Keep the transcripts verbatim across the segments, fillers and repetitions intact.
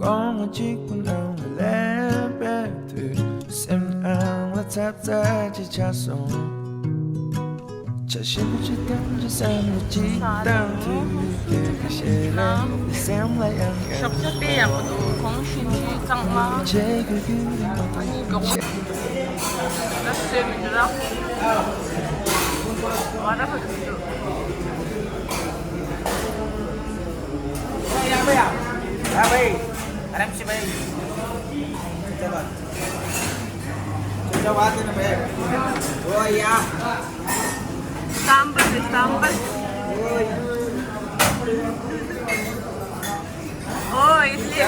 ཨོང་གཅིག་པུ་ནང་ལ་ལས་པའི་དུས། སེམས་ཨང་ལ་ཚབ་ཚ་ཅིག་ཆགས་སོང་། ཆ་ཞིམ་པོ་ཅིག་བཏང་ཅིག་བསམ་བློ་ཅིག་བཏང་དུས། སྐད་ཆ་བཤད་རན་སེམས་ལ་ཡང་ཡང་ཞོགས་ཇ་དཔེ་ཡག་པོ་འདུག་གོང་བཞིན་ཅིག་གཙང་མ། ཨ་ནི་མགྱོགས་པོ། ད་བཟོས་མི་འདུག་ར། ང་ར་ཕ་གི་མི་འདུག आराम से भाई। चलो। चलो, बात है ना भाई। ओ या। सांभर, सांभर। ओ, इसलिए।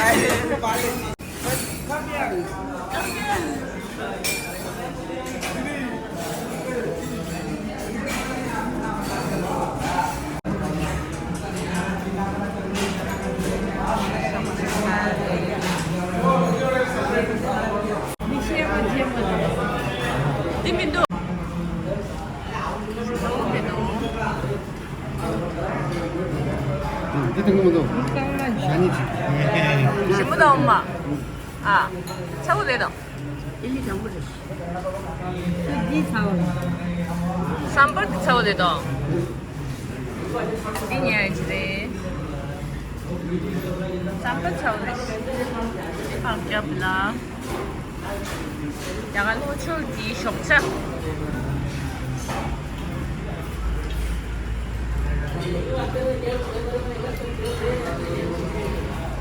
འདི་དེ་ངོ་མ་འདུག་ཞྭ་ནི་ཅིག་ཞིམ་པོ་དང་འོ་མ། ཨ། ཚ་བོ་རེད་དང་། ཨེ་ལི་དང་པོ་རེད། འདི་ཚ་བོ་རེད། སམ་བར་འདི་ཚ་བོ་རེད་དང་། འདི་ཉལ་ཅི་རེད། སམ་བར་ཚ་བོ་རེད། འདི་ཕག་སྐྱབས་ལ། ཡ་ག་ལྷོ་ཕྱོགས་ཀྱི་ཞོགས་ཇ།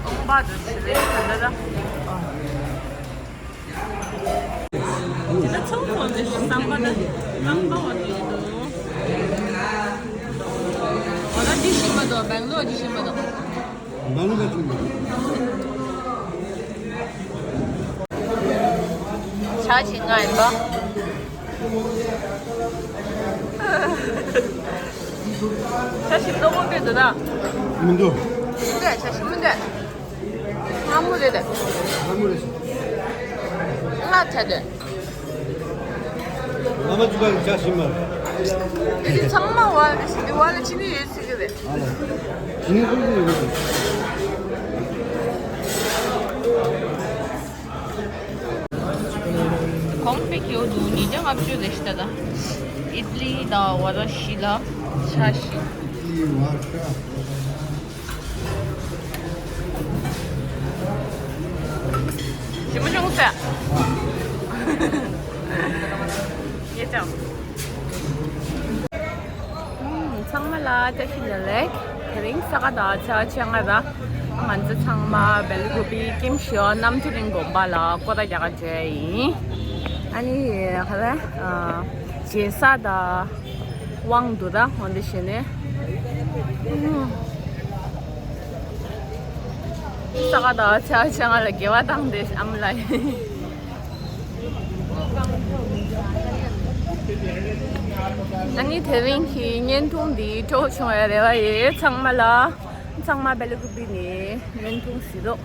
ཨོང་པ་དུ་ཆི་རེད་ད་ལ་ལ། དེ་ལ་ཚོང་ཁང་དེ་བསམ་པ་ལ་རྣམ་པ་བ་དེ་ཡིན་འདུག་འོ་ན་འདི་ཤི་མ་གཏོགས་སྦེང་ལོར་འདི་ཤི་མ་གཏོགས། ང་ལ་ཆུང་། ཆ་ཞིག་ང་ཡིན་པ། ཆ་ཞིག་ལྟོ་མོ་འདྲ་འདུག་ད། མི་འདུག་མི་འདུག་ཆ་ཞིག་མི་འདུག་སྔ་མོ་རེད་དེ། སྔ་མོ་རེད། ང་ཆ་དེ། ང་མ་ཆུ་ཁ་གི་ཆ་ཞིག་མ། འདི་ཚང་མ་བ་ལ་ཞིག་འདི་བ་ལ་ཕྱི་ནས་ཡོད་ཟེར་གི་རེད། ཨ་ལ། ཕྱི་ནས་ཁུར་གི་ཡོད་ཟེར། གོང་སྤེལ་གྱི་འོ་འདུག་ཉིས་བརྒྱ་ལྔ་བཅུ་རེད་ཤི་ད་ད། ཨིད་ལི་དང་བ་ར་ཤི་ལ་ཆ་ཤི། ཨིད་ལི་བ་ར་ཤ། ཞིམ་པོ་བྱུང་ཟེར། ཡེ་ཅང་། ཚང་མ་ལ་བཀྲ་ཤིས་བདེ་ལེགས། དེ་རིང་ས་ག་ཟླ་བ་ཚེས་པ་བཅོ་ལྔ་ར། ང་ཚོ་ཚང་མ་སྦེ་ལ་ཀུ་པི་ཀིམ་ཤིའོ་རྣམ་གྲོལ་གླིང་དགོན་པ་ལ་སྐོར་ར་རྒྱག་ག་འགྲོ་ཡ་ཡིན། ཨ་ནི་ག་རེ། ཨ། རྒྱལ་ས་དང་དབང་འདུག་ར་འོན་ཏེ་བྱས་ནས། ས་ག་ཟླ་བ་ཚེས་པ་བཅོ་ལྔ་ལ་དགེ་བ་བཏང་སྟེ་ཨ་མ་ལ་ཡིན། ཨ་ནི་དེ་རིང་གི་བརྙན་ཐུང་འདི་སྤྲོ་བྱུང་བའི་རེ་བ་ཡོད། ཚང་མ་ལ། ཚང་མ་སྦེ་ལ་ཀུ་པི་ནས་བརྙན་ཐུང་གཟིགས་རོགས།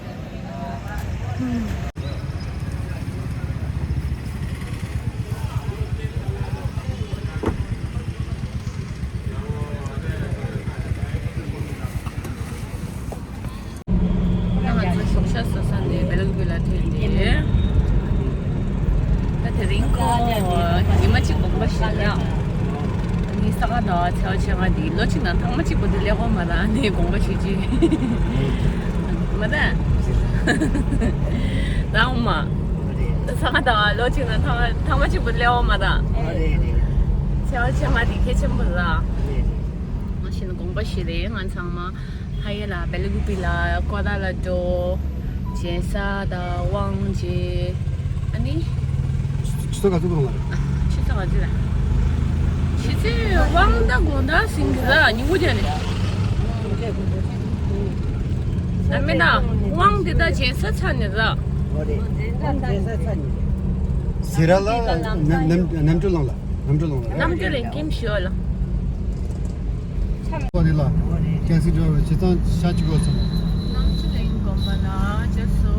ང་ཚོ་ཞོགས་ཇ་ཟ་ས་ནས་སྦེ་ལ་ཀུ་པི་ལ་ཐོན་ཏེ། ད་དེ་རིང་ཁོ་ཉི་མ་གཅིག་དགོངས་པ་བཞེས་ན། ནི་ས་ག་ཟླ་བ་ཚེས་པ་བཅོ་ལྔ་འདི་ལོ་གཅིག་ནང་ཐེངས་མ་གཅིག་པོ་འདི་ལས་གོ་མ་ར་ནི་དགོངས་པ་བཞེས་ཀྱི། མ་ད། རང་མ། ས་ག་ཟླ་བ་ལོ་གཅིག་ནང་ཐེངས་མ་ཐེངས་མ་གཅིག་པོ་ལས་གོ་མ་ར། ཚེས་པ་བཅོ་ལྔ་འདི་གལ་ཆེན་པོ་ར། ང་བཞིན་དགོངས་པ་བཞེས་རེད་ང་ཚང་མ། ཕ་ཡུལ་ལ་སྦེ་ལ་ཀུ་པི་ལ་སྐོར་ར་ལ་འགྲོ། རྒྱལ་ས་དང་དབང་ཆེ། ཨ་ནི། ཆུ་ཚོད་ག་ཚོད་གོང་ལ། ཆུ་ཚོད་ག་ཚོད་ར། ཆུ་ཚོད་དབང་དང་དགོང་དག་ཟིན་གི་ར་ཉིན་གུང་དེ་ནས། ཨ་མེ་ན། དབང་དེ་དང་རྒྱལ་ས་ཚ་ནས་ར། ཟི་ར་ལ་ནམ་ནམ་ནམ་གྲུ་ལང་ལ། ནམ་གྲུ་ལང་ལ། ནམ་གྲུ་ལེན་ཀིམ་ཤོ་ལ། ཁོ་རེ་ལ། ཀན་སི་འགྲོ་བའི་བྱེད་སྟངས་ཤ་གཅིག་གོ་ཚང་། ནམ་གྲུ་ལེན་དགོན་པ་ལ་ཅེ་སོ།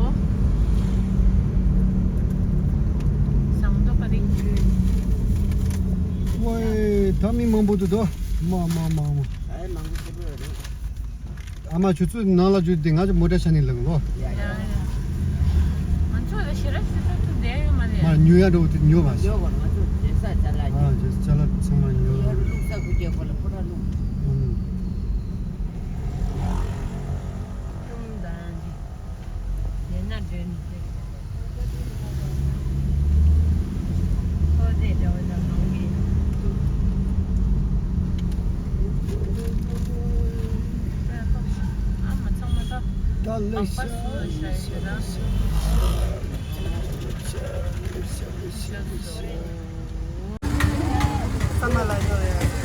ཟངས་མདོག་ག་རིང་ཅུ། ཝེ། ད་མི་མང་པོ་འདུག་དོ། མ་མ་མ་མ། ཨ་མ་ཁྱོད་ཚོ་ནང་ལ་འཇུས་ཏེ་ང་ཚོ་མོ་ཊ་ཤ་ནི་ལངས་ལོ། ཡ་ཡ། ཞེ་ར་ཞེ་ར་ཚོ་བསྡད་ཡོད་མ་རེད། མ་ཉོ་ཡ་འགྲོ་དེ་ཉོ་བ་ཞིག་ཉོ་བར་ང་ཚོ་བསྡད་ས་ཅ་ལག་ཨ་ཅེ་ཅ་ལག་ཚང་མ་ཉོ་ཡ་རུ་ལུག་ས་ཁུ་རྒྱལ་ཁོ་ལ་ཕོ་བྲང་ལུག་ཨུམ། ཡུམ་དང་འདི་ཡན་ན་འདྲེན་ཏེ། ཐོ་རེ་འདྲ་བ་འདྲ་མང་གི་འདུག་ཨ་མ་ཚང་མ་ད་ད་ལེ་ཤ་ལེ་ཤ་ལེ་ཤ་ལེ་ཤ་ལེ་ཤ་ལེ་ཤ། ས་མ་ལ་ཡོད་རེད། དེ་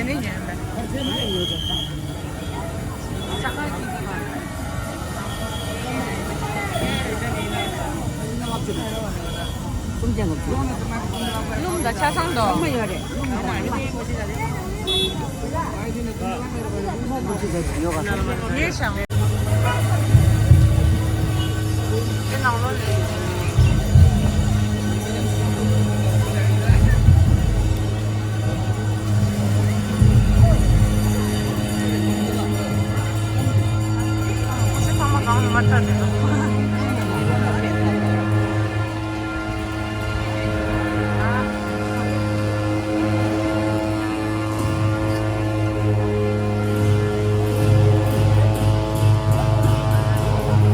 ནས་ཉན་པ། སྣུམ་དང་ཆ་ཚང་དང་། སྣུམ་ཡོད་རེད། སྣུམ་ཡོད་རེད། ཡོད་ཤག་དེ་ནང་ལོགས་ལ། ཁོ་ཚོ་ཚང་མ་གང་ལ་མ་ཐར་འདུག་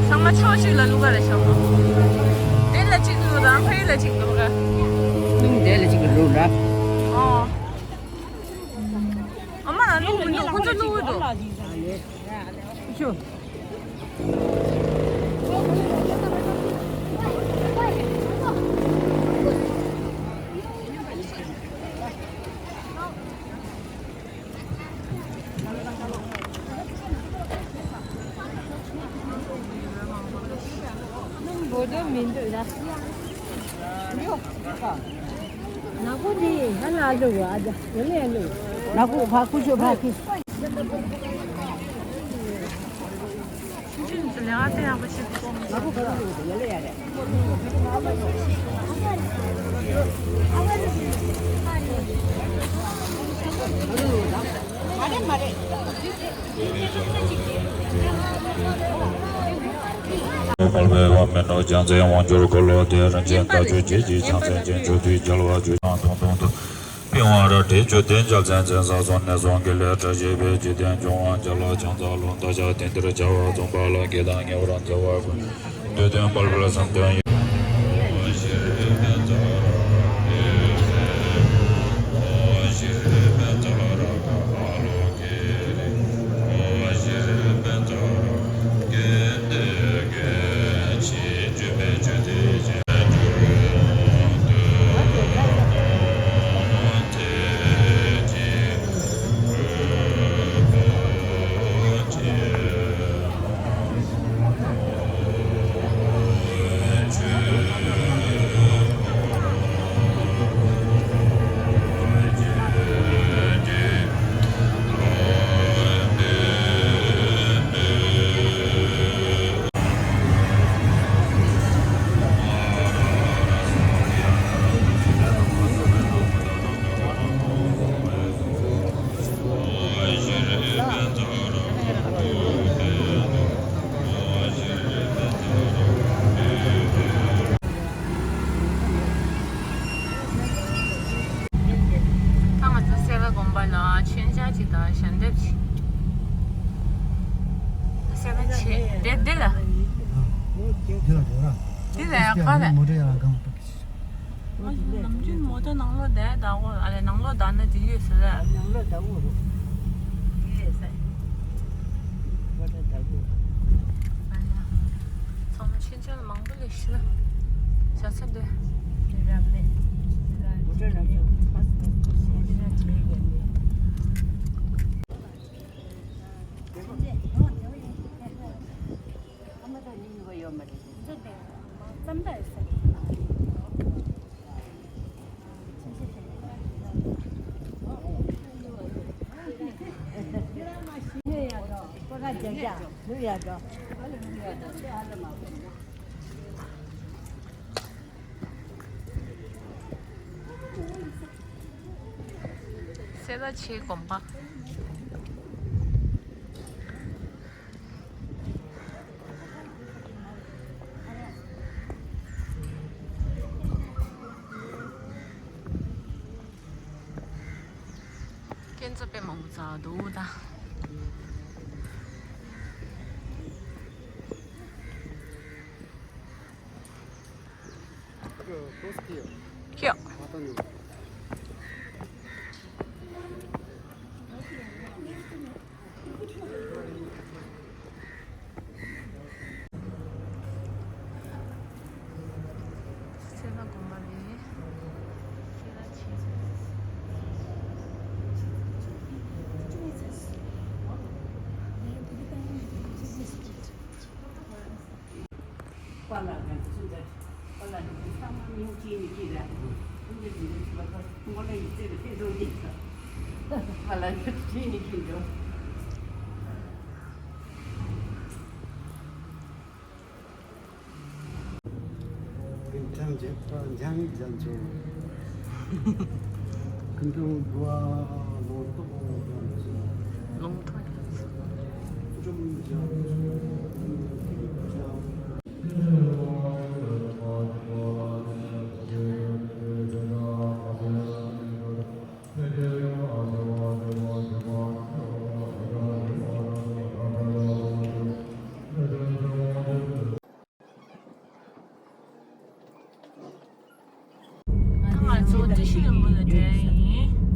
ཚང་མ་ཕྱོགས་གཅིག་ལ་བླུག་ག་རེ་བྱ་མོ། དེ་ལ་གཅིག་བླུག་དང་ཕ་ཡུལ་ལ་གཅིག་བླུག་ག་རླུང་དེ་ལ་གཅིག་བླུག་ར། ཨོ། ཨ་མ་ལ་བླུག་མི་འདུག་ཁོ་ཚོ་བླུག་འདུག་ཤོ། ནག་པོ་དེ་ཧ་ལ་ལུ་ཨ་ཇ་ཡོ་ལེ་ལུ། ནག་པོ་ཕ་ཁུ་ཤོ་ཕ་ཁི། ལས་ཀ་དེ་ཡག་པོ་བྱེད་དགོས། མ་རེད་མ་རེད། དཔལ་བའི་འོག་མིན་ནོ། རྒྱལ་མཚན་དབང་སྒྱུར་འཁོར་ལོ་སྡེ་རིན་ཆེན་བཀའ་བརྒྱུད་རྒྱལ་གྱི་ཕྱག་མཚན་ཅན། མཆོག་ཐུན་རྒྱལ་བ་རྒྱུད་དང་ཐུང་ཐུང་དུ། པི་ཝང་རལ་གྲིའི་མཆོད་རྟེན། རྒྱལ་མཚན་མཚན་བཟང་སོགས་ནས་བཟུང་གི་ལས་གྲྭ་ཞེས་པའི་འཇིག་རྟེན་འབྱུང་བ་འཇའ་ལ་ཕྱག་འཚལ་ལོ། མདའ་ཞགས་དེང་འདིར་བྱ་བ་རྩོམ་པ་ལ་དགེ་དང་ཉེ་བར་མཛའ་བར་ཀུན། འདོད་དོན་དཔལ་འཕེལ་བསམ་དོན་ཡོད། ད་ང་ཚོ་སེ་བ་དགོན་པ་ལ་མཆོད་མཇལ་ཅིག་དང་ཞལ་འདེབས་ཅིག་སེ་བ་ཆེ་འདེབས་འདི་ལ། འདི་ལ་ཡག་ག་ལ། ང་ཚོ་ནམ་རྒྱུན་མོ་ཊ་ནང་ལོགས་བསྡད་ད་གོ་ཨ་ལས་ནང་ལོགས་བསྡད་ན་དེ་ཡོད་ཟེར་ལ། ནང་ལོགས་བསྡད་འོ་རུ། ཡོད་ཟེར། མོ་ཊ་བསྡད་འོ། ཨ་ལས། ཚང་མ་ཕྱིན་ཆད་ལ་མང་པོ་ལས་ཤི་ལ། བྱ་ཚ་འདོད། རབ་མེད། མོ་ཊ་ནང་ཚོ་ཕ་སི་ཕ་སི་ཁོ་སི་ཡོད་ན་དེ་ཡོད་ནས། ཨ་མ་དང་ནི་ཡུ་བ་ཡོད་མ་རེད། ཙམ་ད་ཡོད་ས་རེད། ཤེས་རབ་ཆེའི་དགོན་པ། སྐྱེ་འཚོ་དཔེ་མང་པོ་བཙལ་འདུག་ད། 这个都是 ཁྱོད། སེ་ལ་དགོན་པ་རེད། སེ་ལ་ཆེ། པཱ་ལགས་ཀྱང་ཚུན་ཚོད་པཱ་ལགས་ཀྱི་ཚང་མ་མིང་ཅིག་ནི་ཅིག་ར། ཁོང་ཚོ་དེ་འདྲ་ཞིག་ལ་ཁོ་ངོ་ལ་ཡིད་ཆེས་ཀྱི་ཕན་ཐོགས་ཀྱི། པཱ་ལགས་ཀྱི་ཅིག་ནི་ཅིག་འགྲོ། ཀུན་ཐང་རྒྱལ་པོ་འཇང་རྒྱལ་མཚོ། ཀུན་ཐང་འགྲོ་བ་ལོ་ཏོག་རྒྱལ་མཚོ། ལུང་ཐོག་རྒྱལ་མཚོ། འབྲོམ་རྒྱལ་མཚོ། ང་ཚོ་བཀྲ་ཤིས་ལྷུན་པོ་ལ་འགྲོ་ཡ་ཡིན།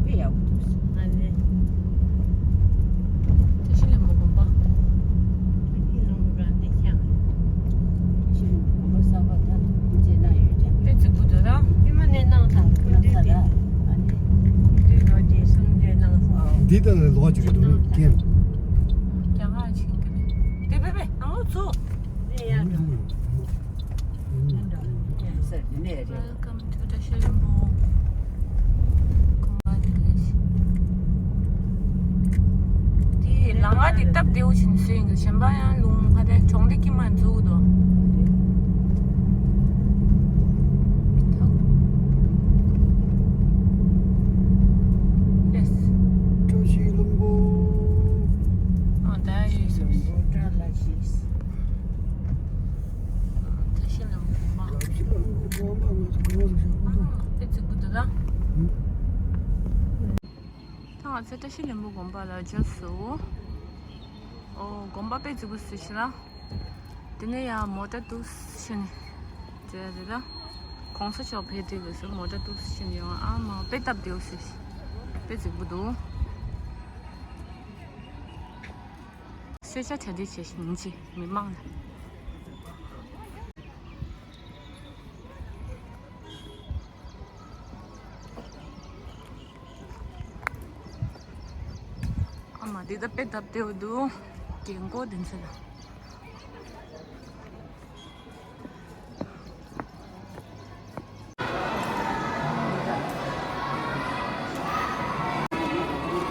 དཔེ་ཡག་པོ་འདུག་ཨ་ནི། བཀྲ་ཤིས་ལྷུན་པོ་དགོན་པ། བཀྲ་ཤིས་ལྷུན་པོ་རང་འདི་ཤང་། བཀྲ་ཤིས་ལྷུན་པོ་དགོན་པ་གསར་པ་ད་སྐུ་མཇལ་གནང་ཡོད་ཀྱང་། དཔེ་བརྩེ་པོ་འདུག་ད། དེ་མ་ནས་གནང་དང་སྐུ་མདུན་དེ། ཨ་ནི། དུས་ལོ་རྗེས་གསུམ་འདྲ་གནང་སོང་། འདི་ལྟ་ལ་ལོག་ཅིག་རེད་འདུག་ཀྱེ། རྒྱ་གར་ཕྱིན་གི་རེད། དེ་པེ་པེ་ནང་ལོགས་ཚུགས། དེ་ཡར་འགྲོ། Welcome to བཀྲ་ཤིས་ལྷུན་པོ། དེ་ལམ་ཁ་དེ་སྟབས་བདེ་བོ་བྱས་ནས་བཟོས་ཡིན་གྱི་གཞན་པ་ཡང་ལུང་ཁ་དེ་གྲོང་སྡེ་དཀྱིལ་མ་འཛུགས་འདུག Yes. བཀྲ་ཤིས་ལྷུན་པོ། ཨ་ད་ཡོད་ཤག་བཀྲ་ཤིས་ལྷུན་པོ་དགོན་པ། བཀྲ་ཤིས་ལྷུན་པོ་དགོན་པ་ང་ཚོ་གང་ཟིག་ཤག་ཨ་དེ་ཚོ་དགོན་དུ་ད། ད་ང་ཚོ་བཀྲ་ཤིས་ལྷུན་པོ་དགོན་པ་ལ་འབྱོར་སོང་། ཨོ་དགོན་པ་དཔེ་བརྩེ་པོ་ཞིག་རེད་ལ། དེ་ནས་ཡང་མོ་ཊ་འདུག་སེ་ཕྱིན་ནས་འགྲོ་ཡ་རེད་ལ། གོང་ས་མཆོག་ཕེབས་དུས་སྐབས་སུ་མོ་ཊ་འདུག་སེ་ཕྱིན་ནས་ཡོང་ཨ་མ་དཔེ་སྟབས་བདེ་པོ་ཞིག་དཔེ་བརྩེ་པོ་འདུག་གསོལ་ཇ་གྲ་སྒྲིག་བྱས་ཤིང་ཡིན་གཅིག་མི་མང་ལ། ཨ་མ་འདི་ད་དཔེ་སྟབས་བདེ་པོ་འདུག་རྒན་གོག་དེ་ཚོ་ལ།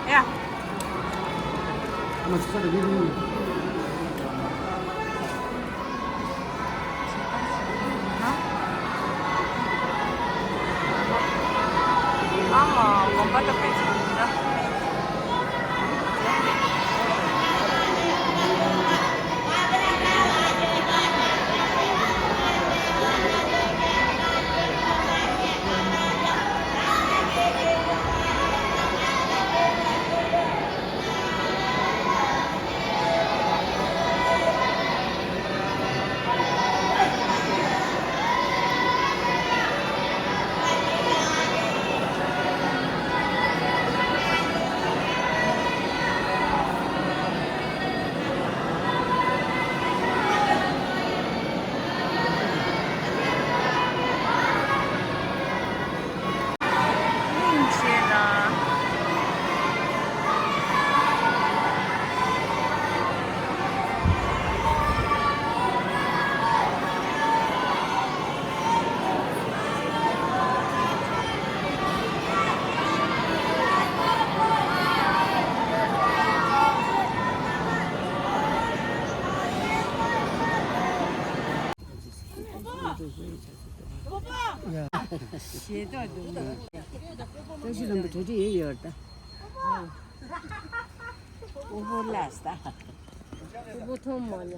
ཡ། ཨ་མ་ཆུ་ཚོད་རེ་རེ་རེ། ཨ་མ་དགོན་པ་ད་དཔེ་ཆེན་པོ་འདུག་བཀྲ་ཤིས་ལྷུན་པོ་གྲ་སྒྲིག་ཡོད་ཡོད་ད། ཨུ་ཧུ་ལ་ས། ཨུ་ཧུ་ཐོང་མ་ལ།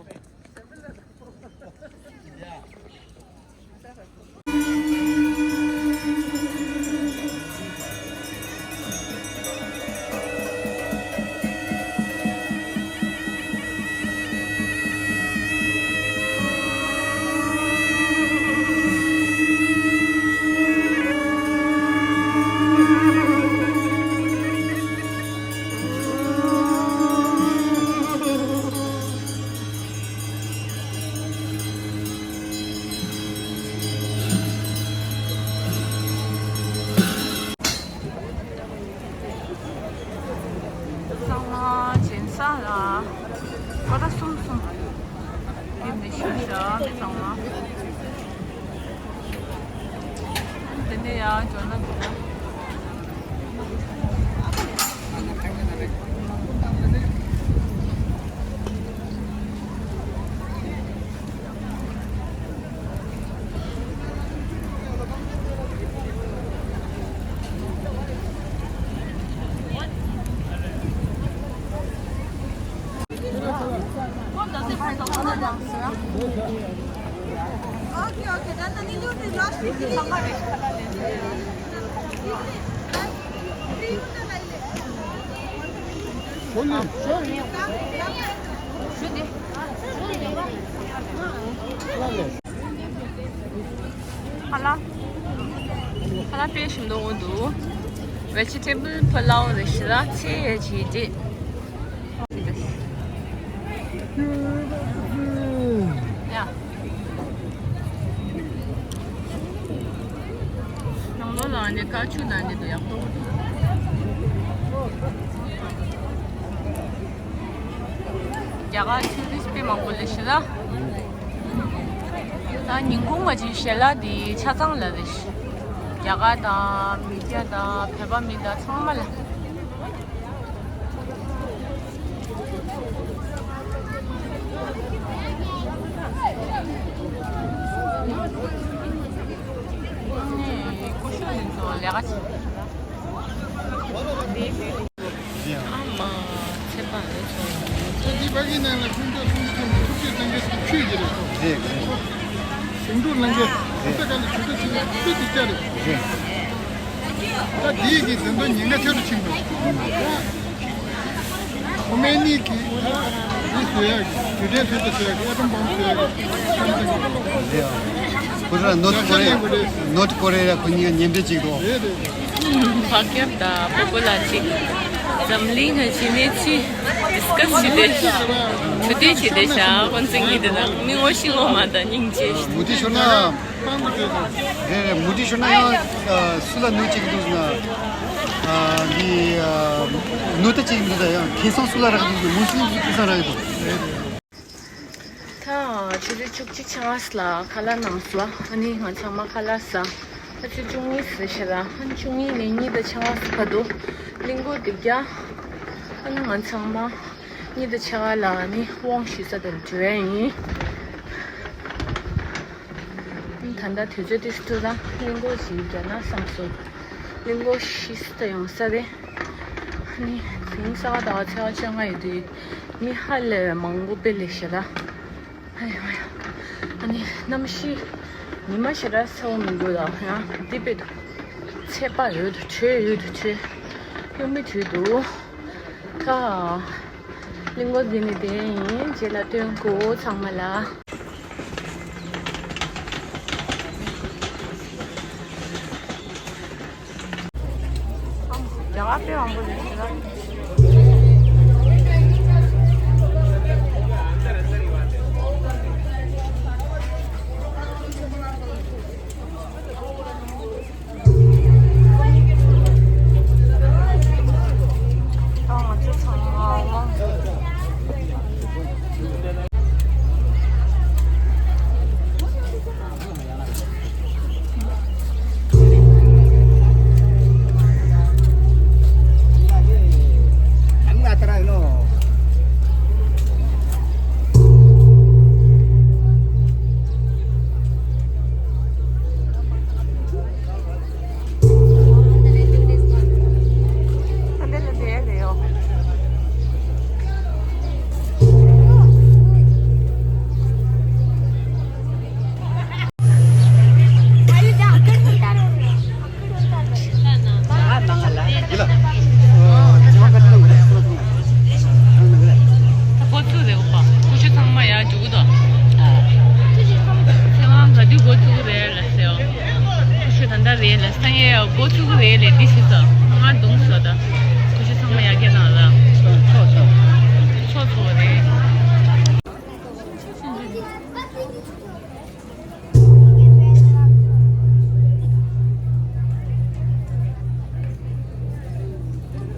གཙང་མ་སྦྱིན་སྲེག་ལ་ཀ་ར་གསུམ་གསུམ་ཡིན་ནི་ཤི་ཤ་མི་གཙང་མ། དེ་ནས་ཡང་འབྱོར་ན་འདུག་ན། ཁ་ལག་ཁ་ལག་དཔེ་ཞིམ་མདོག་འདུག Vegetable pulao རེད་ཤག་ལ་ཚལ་ཡ་ཅིག་འདི། ཡ། ནང་ལོགས་ལ་ནི་དཀར་ཆུ་དང་འདི་འདུག་ཡག་པོ། རྒྱ་གར་ཊུ་རི་སི་ཊི་དཔེ་མང་པོ་སླེབས་ཤག་ལ། ད་ཉིན་གུང་མ་ཅིག་ཞལ་ལག་འདི་ཆ་ཚང་ལ་རེད། རྒྱ་གར་དང་མི་རྒྱ་དང་བོད་པ་མི་དང་ཚང་མ་ལ། ཀུ་ཤུ་འདི་ཚོ་ལས་ཀ་བྱེད། ཨ་མ་ཚེ་དཔག་རེད་སོང་། ད་འདི་ཕ་གི་ནང་ལ་ཁོང་ཚོ་ཁོང་ཚོ་ཐུགས་རྗེ་གནང་མཁན་དེ་ཆོས་ཀྱི་རེད། རེད་རེད། ཞིང་འབྲོག་ལྷན་རྒྱས་ཁོང་ཚོ་ག་ལ་ཇུས་འགོད་བྱེད་ཡག་ཆོས་དེ་ཅག་རེད། རེད། ད་འདི་གི་དོན་དུ་ཉེན་ཁ་ཆེ་རུ་ཕྱིན་འདུག་ཁོ་མོ་གཉིས་ཀྱིས་འདི་བཟོ་ཡག་གི་ཇུས་འགྲན་ཚོད་ལྟ་བཟོ་ཡག་གི་ཨ་ཏོམ་བོམ་བཟོ་ཡག་གི་བསམ་བློ་བཏང་གི་འདུག་ཁོ་ཚོ་ལ་ནོར་ཐ་ཀོ་རི་ཡ་ནོར་ཐ་ཀོ་རི་ཡ་ཁོ་གཉིས་ཀ་མཉམ་འབྲེལ་གཅིག་འདུག་རེད་རེད། འཕགས་སྐྱབས་དང་སྤོ་བོ་ལགས་ཅིག་འཛམ་གླིང་གི་ཇི་ནས་ཅི་ཌི་སི་ཀ་སི་བྱེད་དེ་ཞག་གྲོས་བསྡུར་བྱེད་དེ་ཞག་ཁོང་ཚོ་གཉིས་དེ་ན་མི་ངོ་ཤེས་ངོ་མ་དང་སྙིང་རྗེ་ཞིག་མུ་ཏིག་ཤོར་ན། རེད་རེད། མུ་ཏིག་ཤོར་ན་ཡང་སུ་ལ་གནོད་བྱེད་ཀྱི་འདུག་ཟེར་ན། འདི་གནོད་ད་བྱེད་ཀྱི་འདུག་ད་ཡང་ཁེ་བཟང་སུ་ལ་རག་གི་འདུག་ཟེར་ན་མུ་སུ་ཁེ་བཟང་རག་གི་འདུག་ད་ཆུ་ཚོད་བཅུ་གཅིག་ཕྱེད་ལ་ཁ་ལག་གནང་སོང་། ཨ་ནི་ང་ཚང་མ་ཁ་ལག་ཟ། ཨ་ཆུ་བཅུ་གཉིས་ཟེར་ཤག་ར། ཨ་ནི་བཅུ་གཉིས་ནས་གཉིས་དང་ཕྱེད་ལ་ཟ་བར་དུ་གླིང་སྐོར་འདི་རྒྱག་ཨ་ནི་ང་ཚང་མ་གཉིས་དང་ཕྱེད་ལ་ཨ་ནི་དབང་ཞུ་ས་དེར་འགྲོ་ཡ་ཡིན། ཨ་ནི་ད་ལྟ་དུས་ཚོད་དེ་སུ་ལ་གླིང་སྐོར་ཞིག་རྒྱག་ན་བསམ་སོང་། གླིང་སྐོར་ཞིག་སུ་ད་ཡོང་ས་རེད། ཨ་ནི་དེང་སང་ཟླ་བ་ཚེས་པ་བཅོ་ལྔ་ཡིན་དུས། མི་ཧ་ལས་པའི་མང་པོ་དཔེ་ལེགས་ཤག་ད། ཨ་ཡ་མ་ཡ། ཨ་ནི་གནམ་གཤིས་ཉི་མ་ཞེ་དྲག་གསལ་པོ་མི་འདུག་ད་ཡང་འདི་དཔེ་འདུག་ཚད་པ་འོད་དུ་འཕྲོས་འོད་དུ་འཕྲོས། གཡོ་མེད་དུས་འདུག་ད། གླིང་སྐོར་འདི་ནས་བསྡད་ཡིན། རྗེས་ལ་སྟོན་གོ་ཚང་མ་ལ། རྒྱ་གར་དཔེ་མང་པོ་རེད་ཟེར་ལ། ད་ང་ཚོ་ཚང་མ། དེ་ལ་སང་ཉིན་འགོ་བཙུགས་ཀྱི་རེད་ལས་འདི་ཞིག་ས་ང་རྡུང་ས་ད་ཁུ་ཆུ་ཚང་མ་ཡར་རྒྱས་གནང་ལ་ཚོགས་ཚོགས་ཚོགས་ཚོགས་རེད། རྒྱ་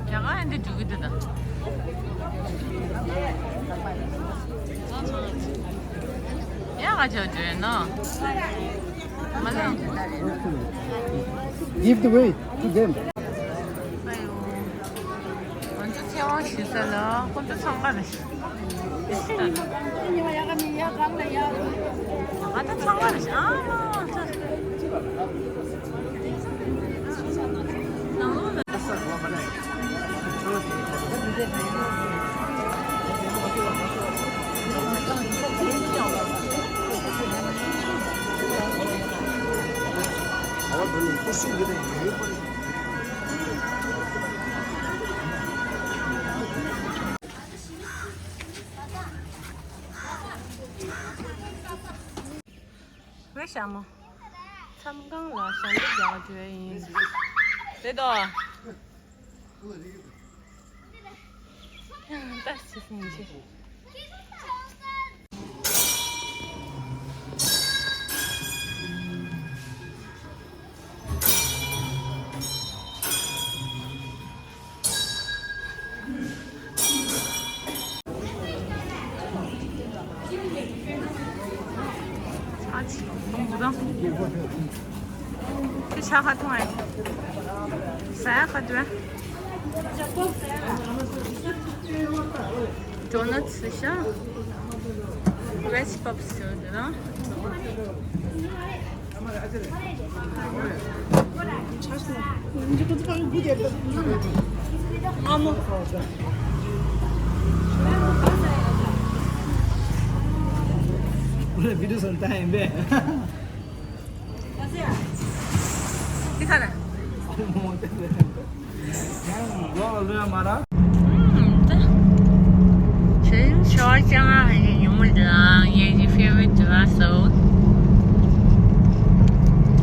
གར་ཨེ་འདི་འགྲོ་གི་འདུག་ད། ཡ་ག་ཅག་འགྲོ་ཡ་ན། མ་ལ། Give the way to them. ཨ་ཡོ། ང་ཚོ་ཚེ་དབང་ཞུ་ས་ལ་ཁོ་ཚོ་འཚང་ཁ་རེད། ང་ཚོ་འཚང་ཁ་རེད་ཨ་མ། ཝེ་ཤ་མོ། མཚམས་ཁང་ལ་ཞལ་འདེབས་རྒྱག་འགྲོ་ཡ་ཡིན། རེད་དོ། ཡང་ལྟ་ཞིག་སྙིང་རྗེ། ཨ་ཅི། ཁྱི་ཤ་ཁ་ཐུང་ཨེ། ཟ་ཡ་ཁ་ཐུང་ཨེ། ཌོ་ནཊ་ཤ། ཝེཇ་པབ་ཟེར་བ་དེ་དང་། ཁོ་ལ་བི་ཌིའོ་བཟོ་ལྟ་ཡིན་པས། འདི་ག་རེད། ཁོ་མོ་དེ་རེད། ཡང་ལོག་ལ་ལོས་མ་ར། ཨུམ། ད། ཆེན་ཆོ་ཅང་ཨ་ཧ་ཡི་ཉུང་མི་དེ་ལ་ངའི་ཕེ་ཝ་རི་ཊི་དེ་ལ་སོ།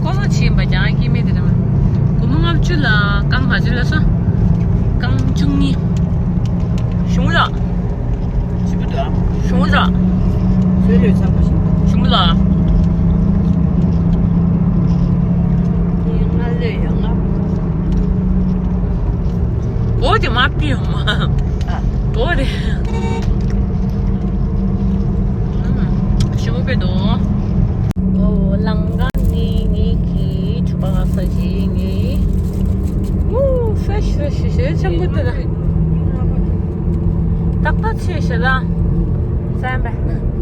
ཀོ་ལོ་ཆེན་པ་ཅང་ཀི་མེད་དེ་རེད་མ། སྒོར་མོ་ལྔ་བཅུ་ལ་རྐང་ག་ཚོད་ལ་སོ། རྐང་བཅུ་གཉིས། གཞུང་ལ། ཅི་པུ་ད། གཞུང་ལ། ཚོད་ལོས་ཚ་པོ་ཞིག་གཞུང་ལ། ཡང་ང་ལོས་ཡང་ང་། འོ་དེ་མ་པི་ཡོང་མ། ཨ། འོ་དེ། ཞུ་པེ་དོ། ཨོ་ལང་ཀ་ནི་ངེད་ཀྱི་ཆུ་པ་ས་ཞིག་ངེད། ཨུ་ཧྥེ་ཤི་ཧྥེ་ཤི་ཞེ་ཆེན་པོ་དེ་ལ། ཏག་ཏག་ཆེ་ཤི་ལ། སེམས་པ།